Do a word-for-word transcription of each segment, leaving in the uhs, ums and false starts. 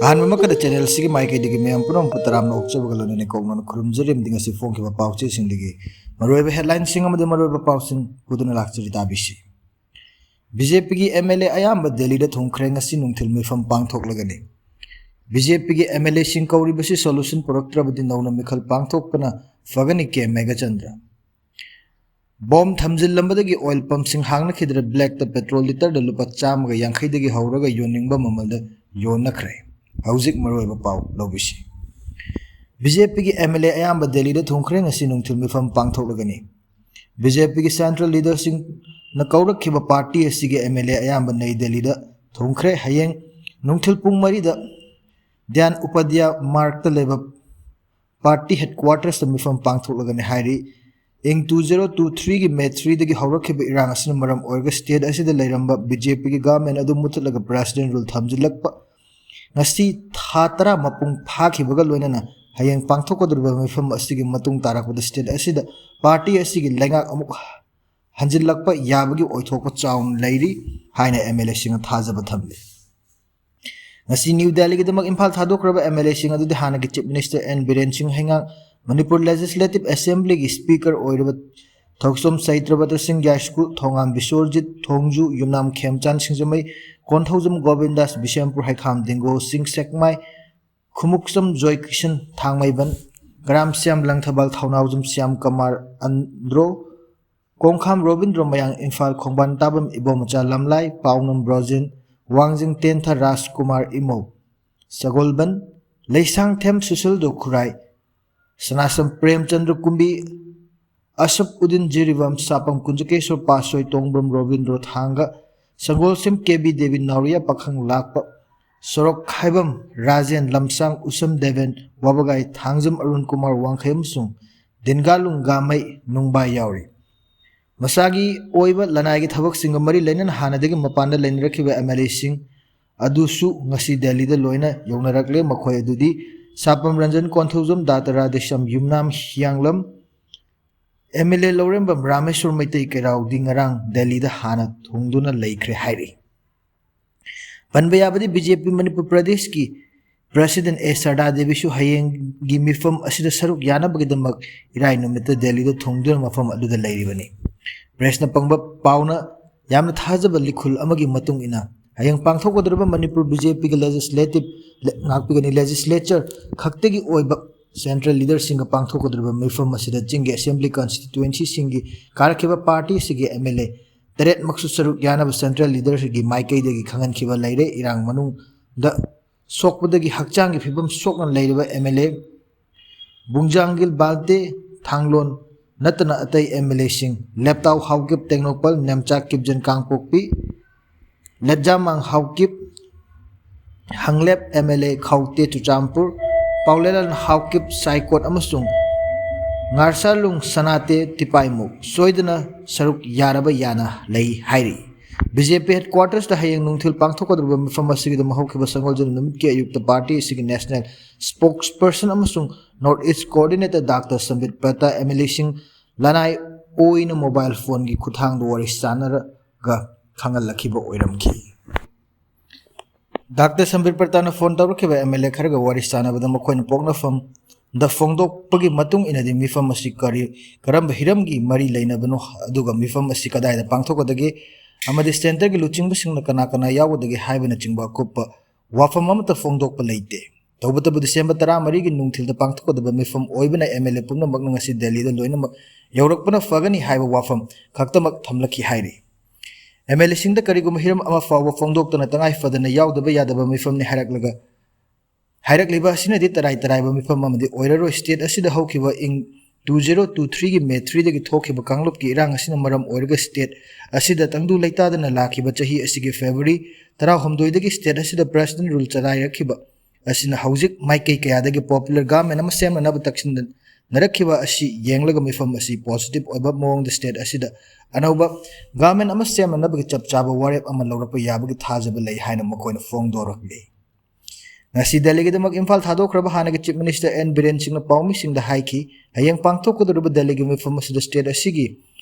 ꯑꯍꯥꯟꯕꯃꯛꯇꯗ ꯆꯦꯅꯦꯜꯁꯤꯒꯤ ꯃꯥꯏꯀꯩꯗꯒꯤ ꯃꯌꯥꯝ ꯄꯨꯝꯅꯃꯛꯄꯨ ꯇꯔꯥꯝꯅ ꯑꯣꯛꯆꯕꯒ ꯂꯣꯏꯅꯅ ꯀꯧꯅꯅ ꯈꯨꯔꯨꯝꯖꯔꯤ꯫ ꯑꯃꯗꯤ ꯉꯁꯤ ꯐꯣꯡꯈꯤꯕ ꯄꯥꯎꯆꯦꯁꯤꯡꯗꯒꯤ ꯃꯔꯨꯑꯣꯏꯕ ꯍꯦꯗꯂꯥꯏꯟꯁꯤꯡ ꯑꯃꯗꯤ ꯃꯔꯨꯑꯣꯏꯕ ꯄꯥꯎꯁꯤꯡ ꯄꯨꯗꯨꯅ ꯂꯥꯛꯆꯔꯤ꯫ ꯇꯥꯕꯤꯁꯤ꯫ ꯕꯤ ꯖꯦ ꯄꯤꯒꯤ ꯑꯦꯝ ꯑꯦꯜ ꯑꯦ ꯑꯌꯥꯝꯕ ꯗꯦꯜꯂꯤꯗ ꯊꯨꯡꯈ꯭ꯔꯦ꯫ ꯉꯁꯤ ꯅꯨꯡꯊꯤꯜ ꯃꯤꯐꯝ ꯄꯥꯡꯊꯣꯛꯂꯒꯅꯤ꯫ ꯕꯤ ꯖꯦ ꯄꯤꯒꯤ ꯑꯦꯝ ꯑꯦꯜ ꯑꯦꯁꯤꯡ ꯀꯧꯔꯤꯕꯁꯤ ꯁꯣꯂꯨꯁꯟ ꯄꯨꯔꯛꯇ꯭ꯔꯕꯗꯤ ꯅꯧꯅ ꯃꯤꯈꯜ ꯄꯥꯡꯊꯣꯛꯄꯅ ꯐꯒꯅꯤ, ꯀꯦ ꯃꯦꯘꯆꯟꯗ꯭ꯔ꯫ ꯕꯣꯝ ꯊꯝꯖꯤꯜꯂꯝꯕꯗꯒꯤ ꯑꯣꯏꯜ ꯄꯝꯁꯤꯡ ꯍꯥꯡꯅꯈꯤꯗ꯭ꯔꯦ꯫ ꯕ꯭ꯂꯦꯛꯇ ꯄꯦꯇ꯭ꯔꯣꯜ ꯂꯤꯇꯔꯗ ꯂꯨꯄꯥ ꯆꯥꯝꯃꯒ ꯌꯥꯡꯈꯩꯗꯒꯤ ꯍꯧꯔꯒ ꯌꯣꯟꯅꯤꯡꯕ ꯃꯃꯜꯗ ꯌꯣꯟꯅꯈ꯭ꯔꯦ꯫ ꯍꯧꯖꯤꯛ ꯃꯔꯨꯑꯣꯏꯕ ꯄꯥꯎ ꯂꯧꯕꯤꯁꯤ꯫ ꯕꯤ ꯖꯦ ꯄꯤꯒꯤ ꯑꯦꯝ ꯑꯦꯜ ꯑꯦ ꯑꯌꯥꯝꯕ ꯗꯦꯜꯂꯤꯗ ꯊꯨꯡꯈ꯭ꯔꯦ꯫ ꯉꯁꯤ ꯅꯨꯡꯊꯤꯜ ꯃꯤꯐꯝ ꯄꯥꯡꯊꯣꯛꯂꯒꯅꯤ꯫ ꯕꯤ ꯖꯦ ꯄꯤꯒꯤ ꯁꯦꯟꯇ꯭ꯔꯦꯜ ꯂꯤꯗꯔꯁꯤꯡꯅ ꯀꯧꯔꯛꯈꯤꯕ ꯄꯥꯔꯇꯤ ꯑꯁꯤꯒꯤ ꯑꯦꯝ ꯑꯦꯜ ꯑꯦ ꯑꯌꯥꯝꯕ ꯅꯩ ꯗꯦꯜꯂꯤꯗ ꯊꯨꯡꯈ꯭ꯔꯦ꯫ ꯍꯌꯦꯡ ꯅꯨꯡꯊꯤꯜ ꯄꯨꯡ ꯃꯔꯤꯗ ꯗ꯭ꯌꯥꯟ ꯎꯄꯥꯙ꯭ꯌꯥ ꯃꯥꯔꯒꯇ ꯂꯩꯕ ꯄꯥꯔꯇꯤ ꯍꯦꯗꯀ꯭ꯋꯥꯔꯇꯔꯁꯇ ꯃꯤꯐꯝ ꯄꯥꯡꯊꯣꯛꯂꯒꯅꯤ ꯍꯥꯏꯔꯤ꯫ ꯏꯪ ꯇꯨ ꯖꯦꯔꯣ ꯇꯨ ꯊ꯭ꯔꯤꯒꯤ ꯃꯦ ꯊ꯭ꯔꯤꯗꯒꯤ ꯍꯧꯔꯛꯈꯤꯕ ꯏꯔꯥꯡ ꯑꯁꯤꯅ ꯃꯔꯝ ꯑꯣꯏꯔꯒ ꯁ꯭ꯇꯦꯠ ꯑꯁꯤꯗ ꯂꯩꯔꯝꯕ ꯕꯤ ꯖꯦ ꯄꯤꯒꯤ ꯒꯚꯔꯟꯃꯦꯟꯠ ꯑꯗꯨ ꯃꯨꯠꯊꯠꯂꯒ ꯄ꯭ꯔꯦꯁꯤꯗꯦꯟꯠ ꯔꯨꯜ ꯊꯝꯖꯤꯜꯂꯛꯄ ꯉꯁꯤ ꯊꯥ ꯇꯔꯥ ꯃꯄꯨꯡ ꯐꯥꯈꯤꯕꯒ ꯂꯣꯏꯅꯅ ꯍꯌꯦꯡ ꯄꯥꯡꯊꯣꯛꯀꯗꯧꯔꯤꯕ ꯃꯤꯐꯝ ꯑꯁꯤꯒꯤ ꯃꯇꯨꯡ ꯇꯥꯔꯛꯄꯗ ꯁ꯭ꯇꯦꯠ ꯑꯁꯤꯗ ꯄꯥꯔꯇꯤ ꯑꯁꯤꯒꯤ ꯂꯩꯉꯥꯛ ꯑꯃꯨꯛ ꯍꯟꯖꯤꯜꯂꯛꯄ ꯌꯥꯕꯒꯤ ꯑꯣꯏꯊꯣꯛꯄ ꯆꯥꯎꯅ ꯂꯩꯔꯤ ꯍꯥꯏꯅ ꯑꯦꯝ ꯑꯦꯜ ꯑꯦꯁꯤꯡꯅ ꯊꯥꯖꯕ ꯊꯝꯂꯤ꯫ ꯉꯁꯤ ꯅ꯭ꯌꯨ ꯗꯦꯜꯂꯤꯒꯤꯗꯃꯛ ꯏꯝꯐꯥꯜ ꯊꯥꯗꯣꯛꯈ꯭ꯔꯕ ꯑꯦꯝ ꯑꯦꯜ ꯑꯦꯁꯤꯡ ꯑꯗꯨꯗꯤ ꯍꯥꯟꯅꯒꯤ ꯆꯤꯐ ꯃꯤꯅꯤꯁꯇꯔ ꯑꯦꯟ ꯕꯤꯔꯦꯟ ꯁꯤꯡ ꯍꯩꯉꯥꯡ, ꯃꯅꯤꯄꯨꯔ ꯂꯦꯖꯤꯁꯂꯦꯇꯤꯚ ꯑꯦꯁꯦꯝꯕ꯭ꯂꯤꯒꯤ ꯁ꯭ꯄꯤꯀꯔ ꯑꯣꯏꯔꯕ ꯊꯧꯁꯣꯝ ꯁꯩꯇ꯭ꯔꯕꯇ ꯁꯤꯡ ꯌꯥꯏꯁ꯭ꯀꯨꯜ, ꯊꯣꯉꯥꯝ ꯕꯤꯁ꯭ꯋꯔꯖꯤꯠ, ꯊꯣꯡꯖꯨ ꯌꯨꯝꯅꯥꯝ ꯈꯦꯝꯆꯥꯟ ꯁꯤꯡꯖꯃꯩ, ꯀꯣꯟꯊꯧꯖꯝ ꯒꯣꯕꯤꯟꯗꯥꯁ ꯕꯤꯁꯦꯝꯄꯨꯔ, ꯍꯩꯈꯥꯝ ꯗꯤꯡꯒꯣ ꯁꯤꯡ ꯁꯦꯛꯃꯥꯏ, ꯈꯨꯃꯨꯛꯆꯝ ꯖꯣꯏꯀꯤꯁꯟ ꯊꯥꯡꯃꯩꯕꯟ, ꯒ꯭ꯔꯥꯝ ꯁ꯭ꯌꯥꯝ ꯂꯪꯊꯕꯥꯜ ꯊꯧꯅꯥꯎꯖꯝ ꯁ꯭ꯌꯥꯝ ꯀꯃꯥꯔ ꯑꯟꯗ꯭ꯔꯣ, ꯀꯣꯡꯈꯥꯝ ꯔꯣꯕꯤꯟꯗ꯭ꯔꯣ ꯃꯌꯥꯡ ꯏꯝꯐꯥꯜ, ꯈꯣꯡꯕꯥꯟ ꯇꯥꯕꯝ ꯏꯕꯣꯃꯆꯥ ꯂꯝꯂꯥꯏ, ꯄꯥꯎꯅꯝ ꯕ꯭ꯔꯣꯖꯦꯟ, ꯋꯥꯡꯖꯤꯡ ꯇꯦꯟꯊ ꯔꯥꯖꯀꯨꯃꯥꯔ ꯏꯃꯧ ꯁꯒꯣꯜꯕꯟ, ꯂꯩꯁꯥꯡꯊꯦꯝ ꯁꯨꯁꯤꯜꯗꯣ ꯈꯨꯔꯥꯏ, ꯁꯅꯥꯁꯝ ꯄ꯭ꯔꯦꯝꯆꯟꯗ꯭ꯔ ꯀꯨꯝꯕꯤ, ꯑꯁꯞ ꯎꯗꯤꯟ ꯖꯤꯔꯤꯕꯥꯝ, ꯁꯥꯄꯝ ꯀꯨꯟꯖꯀꯦꯁꯣꯔ ꯄꯥꯠꯁꯣꯏ, ꯇꯣꯡꯕ꯭ꯔꯝ ꯔꯣꯕꯤꯟꯗ꯭ꯔꯣ ꯊꯥꯡꯒ, ꯁꯪꯒꯣꯜꯁꯦꯝ ꯀꯦ ꯕꯤ ꯗꯦꯕꯤ ꯅꯥꯎꯔꯤꯌꯥ ꯄꯥꯈꯪ ꯂꯥꯛꯄ, ꯁꯣꯔꯣꯛ ꯈꯥꯏꯕꯝ ꯔꯥꯖꯦꯟ, ꯂꯝꯁꯥꯡ ꯎꯁꯝ ꯗꯦꯕꯦꯟ, ꯋꯥꯕꯒꯥꯏ ꯊꯥꯡꯖꯝ ꯑꯔꯨꯟ ꯀꯨꯃꯥꯔ ꯋꯥꯡꯈꯩ ꯑꯃꯁꯨꯡ ꯗꯤꯟꯒꯥꯂꯨꯡ ꯒꯥꯃꯩ ꯅꯨꯡꯕꯥꯏ ꯌꯥꯎꯔꯤ꯫ ꯃꯁꯥꯒꯤ ꯑꯣꯏꯕ ꯂꯅꯥꯏꯒꯤ ꯊꯕꯛꯁꯤꯡꯒ ꯃꯔꯤ ꯂꯩꯅꯅ ꯍꯥꯟꯅꯗꯒꯤ ꯃꯄꯥꯟꯗ ꯂꯩꯅꯔꯛꯈꯤꯕ ꯑꯦꯝ ꯑꯦꯜ ꯑꯦꯁꯤꯡ ꯑꯗꯨꯁꯨ ꯉꯁꯤ ꯗꯦꯜꯂꯤꯗ ꯂꯣꯏꯅ ꯌꯧꯅꯔꯛꯂꯦ꯫ ꯃꯈꯣꯏ ꯑꯗꯨꯗꯤ ꯁꯥꯄꯝ ꯔꯟꯖꯟ ꯀꯣꯟꯊꯧꯖꯝ, ꯗꯥ ꯇꯔꯥ ꯗꯦꯁꯝ ꯌꯨꯝꯅꯥꯝ ꯍꯤꯌꯥꯡꯂꯝ, ꯑꯦꯝ ꯑꯦꯜ ꯑꯦ ꯂꯧꯔꯦꯝꯕꯝ ꯔꯥꯃꯦꯁꯣꯔ ꯃꯩꯇꯩ ꯀꯩꯔꯥꯎꯗꯤ ꯉꯔꯥꯡ ꯗꯦꯜꯂꯤꯗ ꯍꯥꯟꯅ ꯊꯨꯡꯗꯨꯅ ꯂꯩꯈ꯭ꯔꯦ ꯍꯥꯏꯔꯤ꯫ ꯄꯟꯕ ꯌꯥꯕꯗꯤ ꯕꯤ ꯖꯦ ꯄꯤ ꯃꯅꯤꯄꯨꯔ ꯄ꯭ꯔꯗꯦꯁꯀꯤ President A ꯁꯔꯗꯥ ꯗꯦꯕꯤꯁꯨ ꯍꯌꯦꯡꯒꯤ ꯃꯤꯐꯝ ꯑꯁꯤꯗ ꯁꯔꯨꯛ ꯌꯥꯅꯕꯒꯤꯗꯃꯛ ꯏꯔꯥꯏ ꯅꯨꯃꯤꯠꯇ ꯗꯦꯜꯂꯤꯗ ꯊꯨꯡꯗꯨꯅ ꯃꯐꯝ ꯑꯗꯨꯗ ꯂꯩꯔꯤꯕꯅꯤ꯫ Pressꯅ ꯐꯪꯕ ꯄꯥꯎꯅ ꯌꯥꯝꯅ ꯊꯥꯖꯕ ꯂꯤꯈꯨꯜ ꯑꯃꯒꯤ ꯃꯇꯨꯡ ꯏꯟꯅ, ꯍꯌꯦꯡ ꯄꯥꯡꯊꯣꯛꯀꯗꯧꯔꯤꯕ ꯃꯅꯤꯄꯨꯔ BJPꯒꯤ legislative, ꯉꯥꯛꯄꯤꯒꯅꯤ, legislature ꯈꯛꯇꯒꯤ ꯑꯣꯏꯕ central leaderꯁꯤꯡꯒ ꯄꯥꯡꯊꯣꯛꯀꯗꯧꯔꯤꯕ ꯃꯤꯐꯝ ꯑꯁꯤꯗ ꯆꯤꯡꯒꯤ assembly constituencyꯁꯤꯡꯒꯤ ꯀꯥꯔꯛꯈꯤꯕ partyꯁꯤꯒꯤ MLA ꯇꯔꯦꯠꯃꯛꯁꯨ ꯁꯔꯨꯛ ꯌꯥꯅꯕ central leaderꯒꯤ ꯃꯥꯏꯀꯩꯗꯒꯤ ꯈꯪꯍꯟꯈꯤꯕ ꯂꯩꯔꯦ꯫ ꯏꯔꯥꯡ ꯃꯅꯨꯡꯗ ꯁꯣꯛꯄꯗꯒꯤ ꯍꯛꯆꯥꯡꯒꯤ ꯐꯤꯕꯝ ꯁꯣꯛꯅ ꯂꯩꯔꯤꯕ MLA ꯕꯨꯡꯖꯥꯡꯒꯤꯜ ꯕꯥꯜꯇꯦ ꯊꯥꯡꯂꯣꯟ ꯅꯠꯇꯅ ꯑꯇꯩ MLAꯁꯤꯡ, ꯂꯦꯞꯇꯥꯎ ꯍꯥꯎꯀꯤꯞ ꯇꯦꯡꯅꯧꯄꯜ, ꯅꯦꯝꯆꯥ ꯀꯤꯞꯖꯟ ꯀꯥꯡꯄꯣꯛꯄꯤ, ꯂꯦꯞꯖꯥꯃꯥꯡ ꯍꯥꯎꯀꯤꯞ, ꯍꯪꯂꯦꯞ MLA ꯈꯥꯎꯇꯦ ꯆꯨꯔꯆꯥꯟꯄꯨꯔ, ꯄꯥꯎꯂꯦꯂꯥꯟ ꯍꯥꯎꯀꯤꯞ ꯁꯥꯏꯀꯣꯠ ꯑꯃꯁꯨꯡ ꯉꯥꯔꯁꯥꯂꯨꯡ ꯁꯅꯥꯇꯦ ꯇꯤꯄꯥꯏꯃꯨꯛ ꯁꯣꯏꯗꯅ ꯁꯔꯨꯛ ꯌꯥꯔꯕ ꯌꯥꯅ ꯂꯩ ꯍꯥꯏꯔꯤ꯫ BJP headquartersꯇ ꯍꯌꯦꯡ ꯅꯨꯡꯊꯤꯜ ꯄꯥꯡꯊꯣꯛꯀꯗꯧꯔꯤꯕ ꯃꯤꯐꯝ ꯑꯁꯤꯒꯤꯗꯃꯛ ꯍꯧꯈꯤꯕ ꯁꯒꯣꯜꯁꯦꯜ ꯅꯨꯃꯤꯠꯀꯤ ꯑꯌꯨꯛꯇ party ꯑꯁꯤꯒꯤ national spokesperson ꯑꯃꯁꯨꯡ North East coordinator Doctor ꯁꯝꯕꯤꯠ ꯄꯇꯥ MLAꯁꯤꯡ ꯂꯅꯥꯏ ꯑꯣꯏꯅ mobile phoneꯒꯤ ꯈꯨꯠꯊꯥꯡꯗ ꯋꯥꯔꯤ ꯁꯥꯟꯅꯔꯒ ꯈꯪꯍꯜꯂꯛꯈꯤꯕ ꯑꯣꯏꯔꯝꯈꯤ꯫ Doctor ꯁꯝꯕꯤꯠ ꯄꯇꯥꯅ phone ꯇꯧꯔꯛꯈꯤꯕ MLA ꯈꯔꯒ ꯋꯥꯔꯤ ꯁꯥꯟꯅꯕꯗ ꯃꯈꯣꯏꯅ ꯄꯣꯛꯅꯐꯝꯗ ꯐꯣꯡꯗꯣꯛꯄꯒꯤ ꯃꯇꯨꯡ ꯏꯟꯅꯗꯤ ꯃꯤꯐꯝ ꯑꯁꯤ ꯀꯔꯤ, ꯀꯔꯝꯕ ꯍꯤꯔꯝꯒꯤ ꯃꯔꯤ ꯂꯩꯅꯕꯅꯣ, ꯑꯗꯨꯒ ꯃꯤꯐꯝ ꯑꯁꯤ ꯀꯗꯥꯏꯗ ꯄꯥꯡꯊꯣꯛꯀꯗꯒꯦ ꯑꯃꯗꯤ centreꯒꯤ ꯂꯨꯆꯤꯡꯕꯁꯤꯡꯅ ꯀꯅꯥ ꯀꯅꯥ ꯌꯥꯎꯒꯗꯒꯦ ꯍꯥꯏꯕꯅꯆꯤꯡꯕ ꯑꯀꯨꯞꯄ ꯋꯥꯐꯝ ꯑꯃꯠꯇ ꯐꯣꯡꯗꯣꯛꯄ ꯂꯩꯇꯦ꯫ ꯇꯧꯕꯇꯕꯨ December ꯇꯔꯥꯃꯔꯤꯒꯤ ꯅꯨꯡꯊꯤꯜꯗ ꯄꯥꯡꯊꯣꯛꯀꯗꯕ ꯃꯤꯐꯝ ꯑꯣꯏꯕꯅ MLA ꯄꯨꯝꯅꯃꯛꯅ ꯉꯁꯤ ꯗꯦꯜꯂꯤꯗ ꯂꯣꯏꯅꯃꯛ ꯌꯧꯔꯛꯄꯅ ꯐꯒꯅꯤ ꯍꯥꯏꯕ ꯋꯥꯐꯝ ꯈꯛꯇꯃꯛ ꯊꯝꯂꯛꯈꯤ ꯍꯥꯏꯔꯤ꯫ MLAꯁꯤꯡꯗ ꯀꯔꯤꯒꯨꯝꯕ ꯍꯤꯔꯝ ꯑꯃ ꯐꯥꯎꯕ ꯐꯣꯡꯗꯣꯛꯇꯅ ꯇꯉꯥꯏ ꯐꯗꯅ ꯌꯥꯎꯗꯕ ꯌꯥꯗꯕ ꯃꯤꯐꯝꯅꯤ ꯍꯥꯏꯔꯛꯂꯒ, ꯍꯥꯏꯔꯛꯂꯤꯕ ꯑꯁꯤꯅꯗꯤ ꯇꯔꯥꯏ ꯇꯔꯥꯏꯕ ꯃꯤꯐꯝ ꯑꯃꯗꯤ ꯑꯣꯏꯔꯔꯣꯏ꯫ State ꯑꯁꯤꯗ ꯍꯧꯈꯤꯕ ꯏꯪ two zero two threeꯒꯤ May threeꯗꯒꯤ ꯊꯣꯛꯈꯤꯕ ꯀꯥꯡꯂꯨꯞꯀꯤ ꯏꯔꯥꯡ ꯑꯁꯤꯅ ꯃꯔꯝ ꯑꯣꯏꯔꯒ state ꯑꯁꯤꯗ ꯇꯪꯗꯨ ꯂꯩꯇꯥꯗꯅ ꯂꯥꯛꯈꯤꯕ ꯆꯍꯤ ꯑꯁꯤꯒꯤ February ꯇꯔꯥꯍꯨꯝꯗꯣꯏꯗꯒꯤ state ꯑꯁꯤꯗ President rule ꯆꯂꯥꯏꯔꯛꯈꯤꯕ ꯑꯁꯤꯅ ꯍꯧꯖꯤꯛ ꯃꯥꯏꯀꯩ ꯀꯌꯥꯗꯒꯤ popular government ꯑꯃ ꯁꯦꯝꯅꯅꯕ ꯇꯛꯁꯤꯟꯅꯔꯛꯈꯤꯕ ꯑꯁꯤ ꯌꯦꯡꯂꯒ ꯃꯤꯐꯝ ꯑꯁꯤ positive ꯑꯣꯏꯕ ꯃꯑꯣꯡꯗ state ꯑꯁꯤꯗ ꯑꯅꯧꯕ government ꯑꯃ ꯁꯦꯝꯅꯅꯕꯒꯤ ꯆꯞ ꯆꯥꯕ ꯋꯥꯔꯦꯞ ꯑꯃ ꯂꯧꯔꯛꯄ ꯌꯥꯕꯒꯤ ꯊꯥꯖꯕ ꯂꯩ ꯍꯥꯏꯅ ꯃꯈꯣꯏꯅ ꯐꯣꯡꯗꯣꯔꯛꯂꯤ꯫ ꯉꯁꯤ ꯗꯦꯜꯂꯤꯒꯤꯗꯃꯛ ꯏꯝꯐꯥꯜ ꯊꯥꯗꯣꯛꯈ꯭ꯔꯕ ꯍꯥꯟꯅꯒꯤ Chief Minister ꯑꯦꯟ ꯕꯤꯔꯦꯟ ꯁꯤꯡꯅ ꯄꯥꯎꯃꯤꯁꯤꯡꯗ ꯍꯥꯏꯈꯤ, ꯍꯌꯦꯡ ꯄꯥꯡꯊꯣꯛꯀꯗꯧꯔꯤꯕ ꯗꯦꯜꯂꯤꯒꯤ ꯃꯤꯐꯝ ꯑꯁꯤꯗ state ꯑꯁꯤꯒꯤ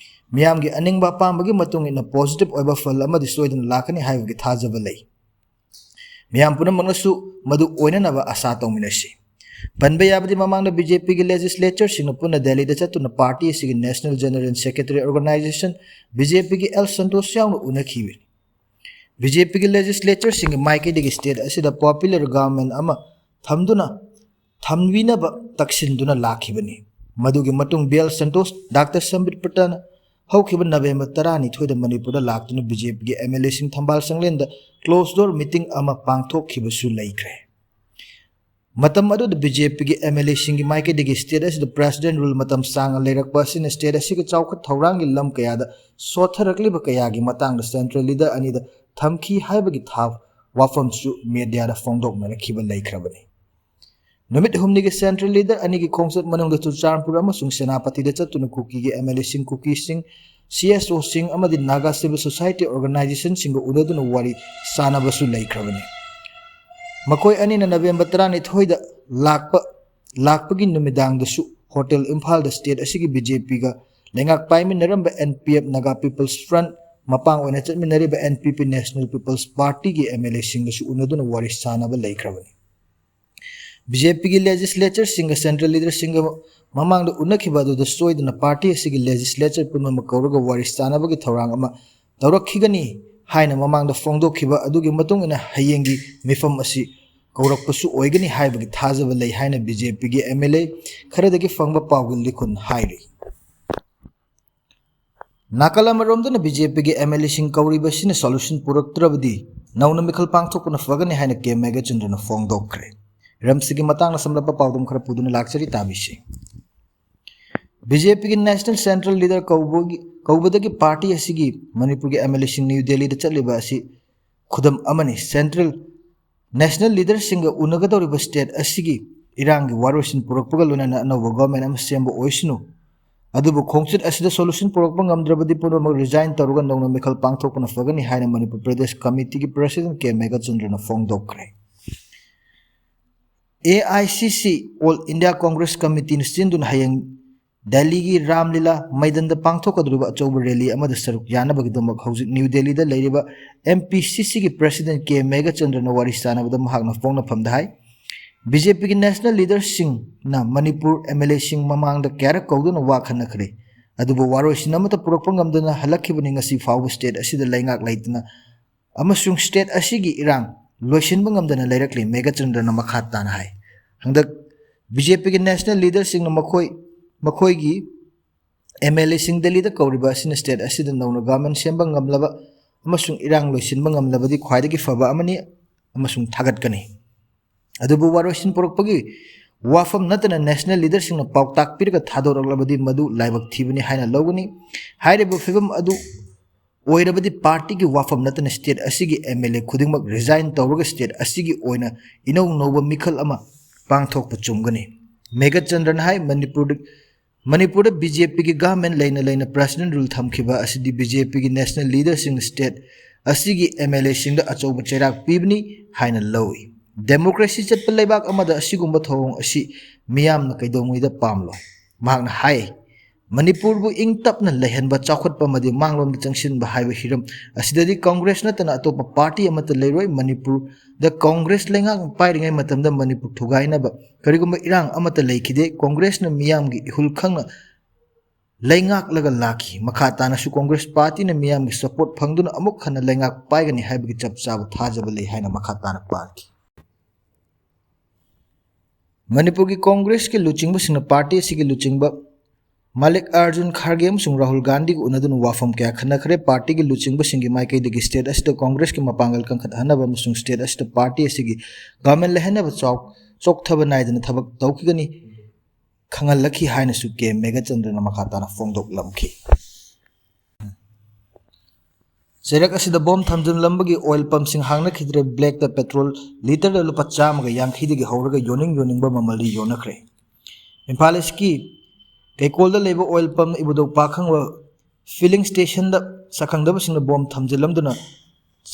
ꯃꯤꯌꯥꯝꯒꯤ ꯑꯅꯤꯡꯕ ꯑꯄꯥꯝꯕꯒꯤ ꯃꯇꯨꯡ ꯏꯟꯅ positive ꯑꯣꯏꯕ ꯐꯜ ꯑꯃꯗꯤ ꯁꯣꯏꯗꯅ ꯂꯥꯛꯀꯅꯤ ꯍꯥꯏꯕꯒꯤ ꯊꯥꯖꯕ ꯂꯩ꯫ ꯃꯤꯌꯥꯝ ꯄꯨꯝꯅꯃꯛꯅꯁꯨ ꯃꯗꯨ ꯑꯣꯏꯅꯅꯕ ꯑꯥꯁꯥ ꯇꯧꯃꯤꯟꯅꯁꯤ꯫ ꯄꯟꯕ ꯌꯥꯕꯗꯤ, ꯃꯃꯥꯡꯗ ꯕꯤ ꯖꯦ ꯄꯤꯒꯤ ꯂꯦꯖꯤꯁꯂꯦꯆꯔꯁꯤꯡꯅ ꯄꯨꯟꯅ ꯗꯦꯜꯂꯤꯗ ꯆꯠꯇꯨꯅ ꯄꯥꯔꯇꯤ ꯑꯁꯤꯒꯤ national general secretary organisation, B J ꯄꯤꯒꯤ ꯑꯦꯜ ꯁꯟꯇꯣꯁ ꯌꯥꯎꯅ ꯎꯅꯈꯤꯕꯅꯤ꯫ ꯕꯤ ꯖꯦ ꯄꯤꯒꯤ ꯂꯦꯖꯤꯁꯂꯦꯆꯔꯁꯤꯡꯒꯤ ꯃꯥꯏꯀꯩꯗꯒꯤ ꯁ꯭ꯇꯦꯠ ꯑꯁꯤꯗ ꯄꯣꯄꯨꯂꯔ ꯒꯚꯔꯟꯃꯦꯟꯠ ꯑꯃ ꯊꯝꯗꯨꯅ, ꯊꯝꯕꯤꯅꯕ ꯇꯛꯁꯤꯟꯗꯨꯅ ꯂꯥꯛꯈꯤꯕꯅꯤ꯫ ꯃꯗꯨꯒꯤ ꯃꯇꯨꯡ ꯕꯤ ꯑꯦꯜ ꯁꯟꯇꯣꯁ, ꯗꯥꯛꯇꯔ ꯁꯝꯕꯤꯠ ꯄꯇ꯭ꯔꯅ ꯍꯧꯈꯤꯕ ꯅꯕꯦꯝꯕꯔ ꯇꯔꯥꯅꯤꯊꯣꯏꯗ ꯃꯅꯤꯄꯨꯔꯗ ꯂꯥꯛꯇꯨꯅ ꯕꯤ ꯖꯦ ꯄꯤꯒꯤ ꯑꯦꯝ ꯑꯦꯜ ꯑꯦꯁꯤꯡ ꯊꯝꯕꯥꯜ ꯁꯪꯂꯦꯟꯗ ꯀ꯭ꯂꯣꯖ ꯗꯣꯔ ꯃꯤꯇꯤꯡ ꯑꯃ ꯄꯥꯡꯊꯣꯛꯈꯤꯕꯁꯨ ꯂꯩꯈ꯭ꯔꯦ꯫ ꯃꯇꯝ ꯑꯗꯨꯗ ꯕꯤ ꯖꯦ ꯄꯤꯒꯤ ꯑꯦꯝ ꯑꯦꯜ ꯑꯦꯁꯤꯡꯒꯤ ꯃꯥꯏꯀꯩꯗꯒꯤ ꯁ꯭ꯇꯦꯠ ꯑꯁꯤꯗ ꯄ꯭ꯔꯦꯁꯤꯗꯦꯟꯠ ꯔꯨꯜ ꯃꯇꯝ ꯁꯥꯡꯅ ꯂꯩꯔꯛꯄ ꯑꯁꯤꯅ ꯁ꯭ꯇꯦꯠ ꯑꯁꯤꯒꯤ ꯆꯥꯎꯈꯠ ꯊꯧꯔꯥꯡꯒꯤ ꯂꯝ ꯀꯌꯥꯗ ꯁꯣꯠꯊꯔꯛꯂꯤꯕ ꯀꯌꯥꯒꯤ ꯃꯇꯥꯡꯗ ꯁꯦꯟꯇ꯭ꯔꯦꯜ ꯂꯤꯗꯔ ꯑꯅꯤꯗ ꯊꯝꯈꯤ ꯍꯥꯏꯕꯒꯤ ꯊꯥ ꯋꯥꯐꯝꯁꯨ ꯃꯦꯗꯤꯌꯥꯗ ꯐꯣꯡꯗꯣꯛꯅꯔꯛꯈꯤꯕ ꯂꯩꯈ꯭ꯔꯕꯅꯤ꯫ ꯅꯨꯃꯤꯠ ꯍꯨꯝꯅꯤꯒꯤ ꯁꯦꯟꯇ꯭ꯔꯦꯜ ꯂꯤꯗꯔ ꯑꯅꯤꯒꯤ ꯈꯣꯡꯆꯠ ꯃꯅꯨꯡꯗ ꯆꯨꯔꯆꯥꯟꯄꯨꯔ ꯑꯃꯁꯨꯡ ꯁꯦꯅꯥꯄꯇꯤꯗ ꯆꯠꯇꯨꯅ ꯀꯨꯀꯤꯒꯤ ꯑꯦꯝ ꯑꯦꯜ ꯑꯦꯁꯤꯡ, ꯀꯨꯀꯤꯁꯤꯡ, ꯁꯤ ꯑꯦꯁ ꯑꯣꯁꯤꯡ ꯑꯃꯗꯤ ꯅꯥꯒꯥ ꯁꯤꯚꯤꯜ ꯁꯣꯁꯥꯏꯇꯤ ꯑꯣꯔꯒꯅꯥꯏꯖꯦꯁꯟꯁꯤꯡꯒ ꯎꯅꯗꯨꯅ ꯋꯥꯔꯤ ꯁꯥꯅꯕꯁꯨ ꯂꯩꯈ꯭ꯔꯕꯅꯤ꯫ ꯃꯈꯣꯏ ꯑꯅꯤꯅ ꯅꯕꯦꯝꯕꯔ ꯇꯔꯥꯅꯤꯊꯣꯏꯗ ꯂꯥꯛꯄ, ꯂꯥꯛꯄꯒꯤ ꯅꯨꯃꯤꯗꯥꯡꯗꯁꯨ ꯍꯣꯇꯦꯜ ꯏꯝꯐꯥꯜꯗ ꯁ꯭ꯇꯦꯠ ꯑꯁꯤꯒꯤ ꯕꯤ ꯖꯦ ꯄꯤꯒ ꯂꯩꯉꯥꯛ ꯄꯥꯏꯃꯤꯟꯅꯔꯝꯕ N P F, Naga people's front, ꯃꯄꯥꯡ ꯑꯣꯏꯅ ꯆꯠꯃꯤꯟꯅꯔꯤꯕ N P P, national people's ꯄꯥꯔꯇꯤꯒꯤ ꯑꯦꯝ ꯑꯦꯜ ꯑꯦꯁꯤꯡꯒꯁꯨ ꯎꯅꯗꯨꯅ ꯋꯥꯔꯤ ꯁꯥꯅꯕ ꯂꯩꯈ꯭ꯔꯕꯅꯤ꯫ ꯕꯤ ꯖꯦ ꯄꯤꯒꯤ ꯂꯦꯖꯤꯁꯂꯦꯆꯔꯁꯤꯡꯒ ꯁꯦꯟꯇ꯭ꯔꯦꯜ ꯂꯤꯗꯔꯁꯤꯡꯒ ꯃꯃꯥꯡꯗ ꯎꯅꯈꯤꯕ ꯑꯗꯨꯗ ꯁꯣꯏꯗꯅ ꯄꯥꯔꯇꯤ ꯑꯁꯤꯒꯤ ꯂꯦꯖꯤꯁꯂꯦꯆꯔ ꯄꯨꯝꯅꯃꯛ ꯀꯧꯔꯒ ꯋꯥꯔꯤ ꯁꯥꯅꯕꯒꯤ ꯊꯧꯔꯥꯡ ꯑꯃ ꯇꯧꯔꯛꯈꯤꯒꯅꯤ ꯍꯥꯏꯅ ꯃꯃꯥꯡꯗ ꯐꯣꯡꯗꯣꯛꯈꯤꯕ ꯑꯗꯨꯒꯤ ꯃꯇꯨꯡ ꯏꯟꯅ ꯍꯌꯦꯡꯒꯤ ꯃꯤꯐꯝ ꯑꯁꯤ ꯀꯧꯔꯛꯄꯁꯨ ꯑꯣꯏꯒꯅꯤ ꯍꯥꯏꯕꯒꯤ ꯊꯥꯖꯕ ꯂꯩ ꯍꯥꯏꯅ ꯕꯤ ꯖꯦ ꯄꯤꯒꯤ ꯑꯦꯝ ꯑꯦꯜ ꯑꯦ ꯈꯔꯗꯒꯤ ꯐꯪꯕ ꯄꯥꯎꯒꯤ ꯂꯤꯈꯨꯟ ꯍꯥꯏꯔꯤ꯫ ꯅꯥꯀꯜ ꯑꯃꯔꯣꯝꯗꯅ ꯕꯤ ꯖꯦ ꯄꯤꯒꯤ ꯑꯦꯝ ꯑꯦꯜ ꯑꯦꯁꯤꯡ ꯀꯧꯔꯤꯕ ꯑꯁꯤꯅ ꯁꯣꯂꯨꯁꯟ ꯄꯨꯔꯛꯇ꯭ꯔꯕꯗꯤ ꯅꯧꯅ ꯃꯤꯈꯜ ꯄꯥꯡꯊꯣꯛꯄꯅ ꯐꯒꯅꯤ ꯍꯥꯏꯅ ꯀꯦ ꯃꯦꯘꯆꯟꯗ꯭ꯔꯅ ꯐꯣꯡꯗꯣꯛꯈ꯭ꯔꯦ꯫ ꯔꯝꯁꯤꯒꯤ ꯃꯇꯥꯡꯗ ꯁꯝꯂꯞꯄ ꯄꯥꯎꯗꯝ ꯈꯔ ꯄꯨꯗꯨꯅ ꯂꯥꯛꯆꯔꯤ, ꯇꯥꯕꯤꯁꯤ꯫ ꯕꯤ ꯖꯦ ꯄꯤꯒꯤ ꯅꯦꯁꯅꯦꯜ ꯁꯦꯟꯇ꯭ꯔꯦꯜ ꯂꯤꯗꯔ ꯀꯧꯕꯒꯤ, ꯀꯧꯕꯗꯒꯤ ꯄꯥꯔꯇꯤ ꯑꯁꯤꯒꯤ ꯃꯅꯤꯄꯨꯔꯒꯤ ꯑꯦꯝ ꯑꯦꯜ ꯑꯦꯁꯤꯡ ꯅ꯭ꯌꯨ ꯗꯦꯜꯂꯤꯗ ꯆꯠꯂꯤꯕ ꯑꯁꯤ ꯈꯨꯗꯝ ꯑꯃꯅꯤ꯫ ꯁꯦꯟꯇ꯭ꯔꯦꯜ ꯅꯦꯁꯅꯦꯜ ꯂꯤꯗꯔꯁꯤꯡꯒ ꯎꯅꯒꯗꯧꯔꯤꯕ ꯁ꯭ꯇꯦꯠ ꯑꯁꯤꯒꯤ ꯏꯔꯥꯡꯒꯤ ꯋꯥꯔꯣꯏꯁꯤꯟ ꯄꯨꯔꯛꯄꯒ ꯂꯣꯏꯅꯅ ꯑꯅꯧꯕ ꯒꯣꯔꯃꯦꯟ ꯑꯃ ꯁꯦꯝꯕ ꯑꯣꯏꯁꯅꯨ꯫ ꯑꯗꯨꯕꯨ ꯈꯣꯡꯆꯠ ꯑꯁꯤꯗ ꯁꯣꯂꯨꯁꯟ ꯄꯨꯔꯛꯄ ꯉꯝꯗ꯭ꯔꯕꯗꯤ ꯄꯨꯝꯅꯃꯛ ꯔꯤꯖꯥꯏꯟ ꯇꯧꯔꯒ ꯅꯧꯅ ꯃꯤꯈꯜ ꯄꯥꯡꯊꯣꯛꯄꯅ ꯐꯒꯅꯤ ꯍꯥꯏꯅ ꯃꯅꯤꯄꯨꯔ ꯄ꯭ꯔꯗꯦꯁ ꯀꯃꯤꯇꯤꯒꯤ ꯄ꯭ꯔꯁꯤꯗꯦꯟꯠ ꯀꯦ ꯃꯦꯘꯆꯟꯗ꯭ꯔꯅ ꯐꯣꯡꯗꯣꯛꯈ꯭ꯔꯦ꯫ A I C C, all India Congress ꯀꯃꯤꯇꯤꯅ ꯁꯤꯟꯗꯨꯅ ꯍꯌꯦꯡ ꯗꯦꯜꯂꯤꯒꯤ ꯔꯥꯝꯂꯤꯂꯥ ꯃꯩꯗꯟꯗ ꯄꯥꯡꯊꯣꯛꯀꯗꯧꯔꯤꯕ ꯑꯆꯧꯕ ꯔꯦꯂꯤ ꯑꯃꯗ ꯁꯔꯨꯛ ꯌꯥꯅꯕꯒꯤꯗꯃꯛ ꯍꯧꯖꯤꯛ ꯅ꯭ꯌꯨ ꯗꯦꯜꯂꯤꯗ ꯂꯩꯔꯤꯕ M P C C ꯒꯤ president K ꯃꯦꯘꯆꯟꯗ꯭ꯔꯅ ꯋꯥꯔꯤ ꯁꯥꯅꯕꯗ ꯃꯍꯥꯛꯅ ꯐꯣꯡꯅꯐꯝꯗ ꯍꯥꯏ, B J P ꯒꯤ national leaderꯁꯤꯡꯅ ꯃꯅꯤꯄꯨꯔ M L Aꯁꯤꯡ ꯃꯃꯥꯡꯗ ꯀꯌꯥꯔꯛ ꯀꯧꯗꯨꯅ ꯋꯥ ꯈꯟꯅꯈ꯭ꯔꯦ, ꯑꯗꯨꯕꯨ ꯋꯥꯔꯣꯏꯁꯤꯟ ꯑꯃꯠꯇ ꯄꯨꯔꯛꯄ ꯉꯝꯗꯅ ꯍꯜꯂꯛꯈꯤꯕꯅꯤ꯫ ꯉꯁꯤ ꯐꯥꯎꯕ state ꯑꯁꯤꯗ ꯂꯩꯉꯥꯛ ꯂꯩꯇꯅ ꯑꯃꯁꯨꯡ state ꯑꯁꯤꯒꯤ ꯏꯔꯥꯡ ꯂꯣꯏꯁꯤꯟꯕ ꯉꯝꯗꯅ ꯂꯩꯔꯛꯂꯤ, ꯃꯦꯘꯆꯟꯗ꯭ꯔꯅ ꯃꯈꯥ ꯇꯥꯅ ꯍꯥꯏ꯫ ꯍꯟꯗꯛ B J P ꯒꯤ national leaderꯁꯤꯡꯅ ꯃꯈꯣꯏ, ꯃꯈꯣꯏꯒꯤ M L Aꯁꯤꯡ ꯗꯦꯜꯂꯤꯗ ꯀꯧꯔꯤꯕ ꯑꯁꯤꯅ state ꯑꯁꯤꯗ ꯅꯧꯅ government ꯁꯦꯝꯕ ꯉꯝꯂꯕ ꯑꯃꯁꯨꯡ ꯏꯔꯥꯡ ꯂꯣꯏꯁꯤꯟꯕ ꯉꯝꯂꯕꯗꯤ ꯈ꯭ꯋꯥꯏꯗꯒꯤ ꯐꯕ ꯑꯃꯅꯤ ꯑꯃꯁꯨꯡ ꯊꯥꯒꯠꯀꯅꯤ꯫ ꯑꯗꯨꯕꯨ ꯋꯥꯔꯣꯏꯁꯤꯟ ꯄꯨꯔꯛꯄꯒꯤ ꯋꯥꯐꯝ ꯅꯠꯇꯅ national leaderꯁꯤꯡꯅ ꯄꯥꯎꯇꯥꯛ ꯄꯤꯔꯒ ꯊꯥꯗꯣꯔꯛꯂꯕꯗꯤ ꯃꯗꯨ ꯂꯥꯏꯕꯛ ꯊꯤꯕꯅꯤ ꯍꯥꯏꯅ ꯂꯧꯒꯅꯤ꯫ ꯍꯥꯏꯔꯤꯕ ꯐꯤꯕꯝ ꯑꯗꯨ ꯑꯣꯏꯔꯕꯗꯤ partyꯒꯤ ꯋꯥꯐꯝ ꯅꯠꯇꯅ state ꯑꯁꯤꯒꯤ M L A ꯈꯨꯗꯤꯡꯃꯛ resign ꯇꯧꯔꯒ state ꯑꯁꯤꯒꯤ ꯑꯣꯏꯅ ꯏꯅꯧ ꯅꯧꯕ ꯃꯤꯈꯜ ꯑꯃ ꯄꯥꯡꯊꯣꯛꯄ ꯆꯨꯝꯒꯅꯤ꯫ ꯃꯦꯘꯆꯟꯗ꯭ꯔꯅ ꯍꯥꯏ, ꯃꯅꯤꯄꯨꯔꯗ, ꯃꯅꯤꯄꯨꯔꯗ B J P ꯒꯤ government ꯂꯩꯅ ꯂꯩꯅ president rule ꯊꯝꯈꯤꯕ ꯑꯁꯤꯗꯤ B J P ꯒꯤ national leaderꯁꯤꯡꯅ state ꯑꯁꯤꯒꯤ M L Aꯁꯤꯡꯗ ꯑꯆꯧꯕ ꯆꯩꯔꯥꯛ ꯄꯤꯕꯅꯤ ꯍꯥꯏꯅ ꯂꯧꯏ꯫ Democracy ꯆꯠꯄ ꯂꯩꯕꯥꯛ ꯑꯃꯗ ꯑꯁꯤꯒꯨꯝꯕ ꯊꯧꯑꯣꯡ ꯑꯁꯤ ꯃꯤꯌꯥꯝꯅ ꯀꯩꯗꯧꯉꯩꯗ ꯄꯥꯝꯂꯣꯏ꯫ ꯃꯍꯥꯛꯅ ꯍꯥꯏ, ꯃꯅꯤꯄꯨꯔꯕꯨ ꯏꯪ ꯇꯞꯅ ꯂꯩꯍꯟꯕ, ꯆꯥꯎꯈꯠꯄ ꯑꯃꯗꯤ ꯃꯥꯡꯂꯣꯝꯗ ꯆꯪꯁꯤꯟꯕ ꯍꯥꯏꯕ ꯍꯤꯔꯝ ꯑꯁꯤꯗꯗꯤ Congress ꯅꯠꯇꯅ ꯑꯇꯣꯞꯄ party ꯑꯃꯠꯇ ꯂꯩꯔꯣꯏ꯫ ꯃꯅꯤꯄꯨꯔꯗ Congress ꯂꯩꯉꯥꯛꯅ ꯄꯥꯏꯔꯤꯉꯩ ꯃꯇꯝꯗ ꯃꯅꯤꯄꯨꯔ ꯊꯨꯒꯥꯏꯅꯕ ꯀꯔꯤꯒꯨꯝꯕ ꯏꯔꯥꯡ ꯑꯃꯠꯇ ꯂꯩꯈꯤꯗꯦ꯫ Congressꯅ ꯃꯤꯌꯥꯝꯒꯤ ꯏꯍꯨꯜ ꯈꯪꯅ ꯂꯩꯉꯥꯛꯂꯒ ꯂꯥꯛꯈꯤ꯫ ꯃꯈꯥ ꯇꯥꯅꯁꯨ Congress partyꯅ ꯃꯤꯌꯥꯝꯒꯤ support ꯐꯪꯗꯨꯅ ꯑꯃꯨꯛ ꯍꯟꯅ ꯂꯩꯉꯥꯛ ꯄꯥꯏꯒꯅꯤ ꯍꯥꯏꯕꯒꯤ ꯆꯞ ꯆꯥꯕ ꯊꯥꯖꯕ ꯂꯩ ꯍꯥꯏꯅ ꯃꯈꯥ ꯇꯥꯅ ꯄꯥꯔꯛꯈꯤ꯫ ꯃꯅꯤꯄꯨꯔꯒꯤ Congressꯀꯤ ꯂꯨꯆꯤꯡꯕꯁꯤꯡꯅ party ꯑꯁꯤꯒꯤ ꯂꯨꯆꯤꯡꯕ ꯃꯥꯂꯤꯛ ꯑꯥꯔꯖꯨꯟ ꯈꯥꯔꯒꯦ ꯑꯃꯁꯨꯡ ꯔꯥꯍꯨꯜ ꯒꯥꯟꯙꯤꯒ ꯎꯅꯗꯨꯅ ꯋꯥꯐꯝ ꯀꯌꯥ ꯈꯟꯅꯈ꯭ꯔꯦ꯫ Partyꯒꯤ ꯂꯨꯆꯤꯡꯕꯁꯤꯡꯒꯤ ꯃꯥꯏꯀꯩꯗꯒꯤ state ꯑꯁꯤꯗ Congressꯀꯤ ꯃꯄꯥꯡꯒꯜ ꯀꯟꯈꯠꯍꯟꯅꯕ ꯑꯃꯁꯨꯡ state ꯑꯁꯤꯗ party ꯑꯁꯤꯒꯤ government ꯂꯩꯍꯟꯅꯕ ꯆꯥꯎ-, ꯆꯣꯛꯊꯕ ꯅꯥꯏꯗꯅ ꯊꯕꯛ ꯇꯧꯈꯤꯒꯅꯤ ꯈꯪꯍꯜꯂꯛꯈꯤ ꯍꯥꯏꯅꯁꯨ K ꯃꯦꯘꯆꯟꯗ꯭ꯔꯅ ꯃꯈꯥ ꯇꯥꯅ ꯐꯣꯡꯗꯣꯛꯂꯝꯈꯤ꯫ ꯆꯩꯔꯛ ꯑꯁꯤꯗ bomb ꯊꯝꯖꯤꯜꯂꯝꯕꯒꯤ oil pumpꯁꯤꯡ ꯍꯥꯡꯅꯈꯤꯗ꯭ꯔꯦ꯫ Blackꯇ petrol litre ꯂꯨꯄꯥ ꯆꯥꯝꯃꯒ ꯌꯥꯡꯈꯩꯗꯒꯤ ꯍꯧꯔꯒ ꯌꯣꯟꯅꯤꯡ ꯌꯣꯟꯅꯤꯡꯕ ꯃꯃꯜꯗꯤ ꯌꯣꯟꯅꯈ꯭ꯔꯦ꯫ ꯏꯝꯐꯥꯜ Eastꯀꯤ ꯀꯩꯀꯣꯜꯗ ꯂꯩꯕ oil pump ꯏꯕꯨꯙꯧ ꯄꯥꯈꯪꯕ filling stationꯗ ꯁꯛꯈꯪꯗꯕꯁꯤꯡꯅ bomb ꯊꯝꯖꯤꯜꯂꯝꯗꯨꯅ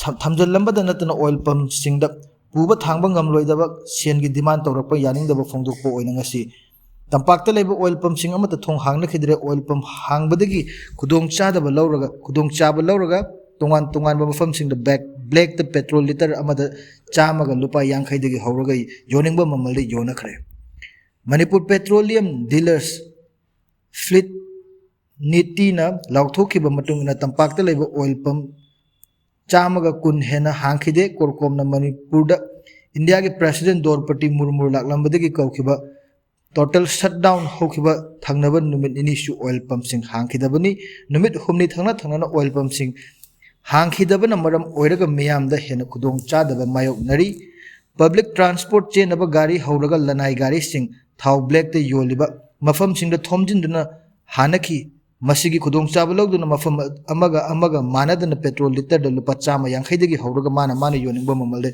ꯁ-, ꯊꯝꯖꯤꯜꯂꯝꯕꯗ ꯅꯠꯇꯅ oil pumpꯁꯤꯡꯗ ꯄꯨꯕ ꯊꯥꯡꯕ ꯉꯝꯂꯣꯏꯗꯕ ꯁꯦꯟꯒꯤ demand ꯇꯧꯔꯛꯄ ꯌꯥꯅꯤꯡꯗꯕ ꯐꯣꯡꯗꯣꯛꯄ ꯑꯣꯏꯅ ꯉꯁꯤ ꯇꯝꯄꯥꯛꯇ ꯂꯩꯕ ꯑꯣꯏꯜ ꯄꯝꯁꯤꯡ ꯑꯃꯠꯇ ꯊꯣꯡ ꯍꯥꯡꯅꯈꯤꯗ꯭ꯔꯦ꯫ ꯑꯣꯏꯜ ꯄꯝ ꯍꯥꯡꯕꯗꯒꯤ ꯈꯨꯗꯣꯡꯆꯥꯗꯕ ꯂꯧꯔꯒ, ꯈꯨꯗꯣꯡꯆꯥꯕ ꯂꯧꯔꯒ ꯇꯣꯉꯥꯟ ꯇꯣꯉꯥꯟꯕ ꯃꯐꯝꯁꯤꯡꯗ ꯕ꯭ꯂꯦꯛ, ꯕ꯭ꯂꯦꯛꯇ ꯄꯦꯇ꯭ꯔꯣꯜ ꯂꯤꯇꯔ ꯑꯃꯗ ꯆꯥꯝꯃꯒ ꯂꯨꯄꯥ ꯌꯥꯡꯈꯩꯗꯒꯤ ꯍꯧꯔꯒ ꯌꯣꯟꯅꯤꯡꯕ ꯃꯃꯜꯗ ꯌꯣꯟꯅꯈ꯭ꯔꯦ꯫ ꯃꯅꯤꯄꯨꯔ ꯄꯦꯇ꯭ꯔꯣꯂꯤꯌꯝ ꯗꯤꯂꯔꯁ ꯐ꯭ꯂꯤꯠ ꯅꯤꯇꯤꯅ ꯂꯥꯎꯊꯣꯛꯈꯤꯕ ꯃꯇꯨꯡ ꯏꯟꯅ ꯇꯝꯄꯥꯛꯇ ꯂꯩꯕ ꯑꯣꯏꯜ ꯄꯝ ꯆꯥꯝꯃꯒ ꯀꯨꯟ ꯍꯦꯟꯅ ꯍꯥꯡꯈꯤꯗꯦ꯫ ꯀꯣꯔꯀꯣꯝꯅ ꯃꯅꯤꯄꯨꯔꯗ ꯏꯟꯗꯤꯌꯥꯒꯤ ꯄ꯭ꯔꯦꯁꯤꯗꯦꯟ ꯗ꯭ꯔꯧꯄꯗꯤ ꯃꯨꯔꯃꯨ ꯂꯥꯛꯂꯝꯕꯗꯒꯤ ꯀꯧꯈꯤꯕ ꯇꯣꯇꯦꯜ ꯁꯠꯗꯥꯎꯟ ꯍꯧꯈꯤꯕ ꯊꯪꯅꯕ ꯅꯨꯃꯤꯠ ꯅꯤꯅꯤꯁꯨ ꯑꯣꯏꯜ ꯄꯝꯁꯤꯡ ꯍꯥꯡꯈꯤꯗꯕꯅꯤ꯫ ꯅꯨꯃꯤꯠ ꯍꯨꯝꯅꯤ ꯊꯪꯅ ꯊꯪꯅꯅ ꯑꯣꯏꯜ ꯄꯝꯁꯤꯡ ꯍꯥꯡꯈꯤꯗꯕꯅ ꯃꯔꯝ ꯑꯣꯏꯔꯒ ꯃꯤꯌꯥꯝꯗ ꯍꯦꯟꯅ ꯈꯨꯗꯣꯡꯆꯥꯗꯕ ꯃꯥꯌꯣꯛꯅꯔꯤ꯫ ꯄꯕ꯭ꯂꯤꯛ ꯇ꯭ꯔꯥꯟꯁꯄꯣꯔꯠ ꯆꯦꯟꯅꯕ ꯒꯥꯔꯤ ꯍꯧꯔꯒ ꯂꯅꯥꯏ ꯒꯥꯔꯤꯁꯤꯡ ꯊꯥꯎ ꯕ꯭ꯂꯦꯛꯇ ꯌꯣꯜꯂꯤꯕ ꯃꯐꯝꯁꯤꯡꯗ ꯊꯣꯝꯖꯤꯟꯗꯨꯅ ꯍꯥꯟꯅꯈꯤ꯫ ꯃꯁꯤꯒꯤ ꯈꯨꯗꯣꯡꯆꯥꯕ ꯂꯧꯗꯨꯅ ꯃꯐꯝ ꯑꯃꯒ ꯑꯃꯒ ꯃꯥꯟꯅꯗꯅ ꯄꯦꯇ꯭ꯔꯣꯜ ꯂꯤꯇꯔꯗ ꯂꯨꯄꯥ ꯆꯥꯝꯃ ꯌꯥꯡꯈꯩꯗꯒꯤ ꯍꯧꯔꯒ ꯃꯥꯅ ꯃꯥꯅ ꯌꯣꯟꯅꯤꯡꯕ ꯃꯃꯜꯗ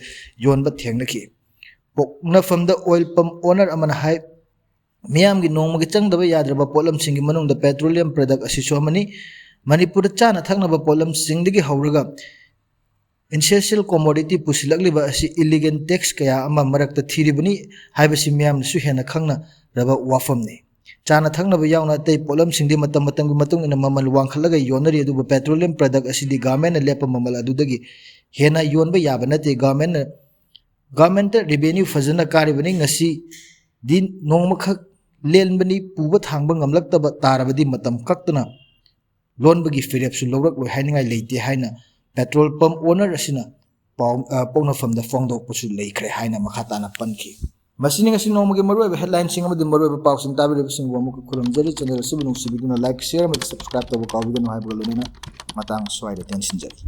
ꯌꯣꯟꯕ ꯊꯦꯡꯅꯈꯤ꯫ ꯄꯣꯛꯅꯐꯝꯗ ꯑꯣꯏꯜ ꯄꯝ ꯑꯣꯅꯔ ꯑꯃꯅ ꯍꯥꯏ, ꯃꯤꯌꯥꯝꯒꯤ ꯅꯣꯡꯃꯒꯤ ꯆꯪꯗꯕ ꯌꯥꯗ꯭ꯔꯕ ꯄꯣꯠꯂꯝꯁꯤꯡꯒꯤ ꯃꯅꯨꯡꯗ ꯄꯦꯇ꯭ꯔꯣꯂꯤꯌꯝ ꯄ꯭ꯔꯗꯛ ꯑꯁꯤꯁꯨ ꯑꯃꯅꯤ꯫ ꯃꯅꯤꯄꯨꯔꯗ ꯆꯥꯅ ꯊꯛꯅꯕ ꯄꯣꯠꯂꯝꯁꯤꯡꯗꯒꯤ ꯍꯧꯔꯒ ꯏꯟꯁꯦꯟꯁꯤꯌꯦꯜ ꯀꯣꯃꯣꯗꯤꯇꯤ ꯄꯨꯁꯤꯜꯂꯛꯂꯤꯕ ꯑꯁꯤ ꯏꯂꯤꯒꯦꯜ ꯇꯦꯛꯁ ꯀꯌꯥ ꯑꯃ ꯃꯔꯛꯇ ꯊꯤꯔꯤꯕꯅꯤ ꯍꯥꯏꯕꯁꯤ ꯃꯤꯌꯥꯝꯅꯁꯨ ꯍꯦꯟꯅ ꯈꯪꯅꯔꯕ ꯋꯥꯐꯝꯅꯤ꯫ ꯆꯥꯅ ꯊꯛꯅꯕ ꯌꯥꯎꯅ ꯑꯇꯩ ꯄꯣꯠꯂꯝꯁꯤꯡꯗꯤ ꯃꯇꯝ ꯃꯇꯝꯒꯤ ꯃꯇꯨꯡ ꯏꯟꯅ ꯃꯃꯜ ꯋꯥꯡꯈꯠꯂꯒ ꯌꯣꯟꯅꯔꯤ, ꯑꯗꯨꯕꯨ ꯄꯦꯇ꯭ꯔꯣꯂꯤꯌꯝ ꯄ꯭ꯔꯗꯛ ꯑꯁꯤꯗꯤ ꯒꯚꯔꯟꯃꯦꯟꯠꯅ ꯂꯦꯞꯄ ꯃꯃꯜ ꯑꯗꯨꯗꯒꯤ ꯍꯦꯟꯅ ꯌꯣꯟꯕ ꯌꯥꯕ ꯅꯠꯇꯦ꯫ ꯒꯚꯔꯟꯃꯦꯟꯠꯅ, ꯒꯚꯔꯟꯃꯦꯟꯠꯇ ꯔꯦꯚꯦꯅ꯭ꯌꯨ ꯐꯖꯅ ꯀꯥꯔꯤꯕꯅꯤ꯫ ꯉꯁꯤꯗꯤ ꯅꯣꯡꯃꯈꯛ ꯂꯦꯟꯕꯅꯤ, ꯄꯨꯕ ꯊꯥꯡꯕ ꯉꯝꯂꯛꯇꯕ ꯇꯥꯔꯕꯗꯤ ꯃꯇꯝ ꯀꯛꯇꯅ ꯂꯣꯟꯕꯒꯤ ꯐꯤꯔꯦꯞꯁꯨ ꯂꯧꯔꯛꯂꯣꯏ ꯍꯥꯏꯅꯤꯡꯉꯥꯏ ꯂꯩꯇꯦ ꯍꯥꯏꯅ ꯄꯦꯇ꯭ꯔꯣꯜ ꯄꯝ ꯑꯣꯅꯔ ꯑꯁꯤꯅ ꯄꯥꯎ, ꯑ, ꯄꯣꯛꯅꯐꯝꯗ ꯐꯣꯡꯗꯣꯛꯄꯁꯨ ꯂꯩꯈ꯭ꯔꯦ ꯍꯥꯏꯅ ꯃꯈꯥ ꯇꯥꯅ ꯄꯟꯈꯤ꯫ ꯃꯁꯤꯅꯤ ꯉꯁꯤ ꯅꯣꯡꯃꯒꯤ ꯃꯔꯨꯑꯣꯏꯕ ꯍꯦꯗꯂꯥꯏꯟꯁꯤꯡ ꯑꯃꯗꯤ ꯃꯔꯨꯑꯣꯏꯕ ꯄꯥꯎꯁꯤꯡ ꯇꯥꯕꯤꯔꯤꯕꯁꯤꯡꯕꯨ ꯑꯃꯨꯛꯀ ꯈꯨꯔꯨꯝꯖꯔꯤ꯫ ꯆꯦꯅꯦꯜ ꯑꯁꯤꯕꯨ ꯅꯨꯡꯁꯤꯕꯤꯗꯨꯅ ꯂꯥꯏꯛ, ꯁꯤꯌꯔ ꯑꯃꯗꯤ ꯁꯕꯁꯀ꯭ꯔꯥꯏꯕ ꯇꯧꯕ ꯀꯥꯎꯕꯤꯒꯅꯨ ꯍꯥꯏꯕꯒ ꯂꯣꯏꯅꯅ ꯃꯇꯥꯡ ꯑꯁ꯭ꯋꯥꯏꯗ ꯇꯦꯟꯁꯤꯟꯖꯔꯤ꯫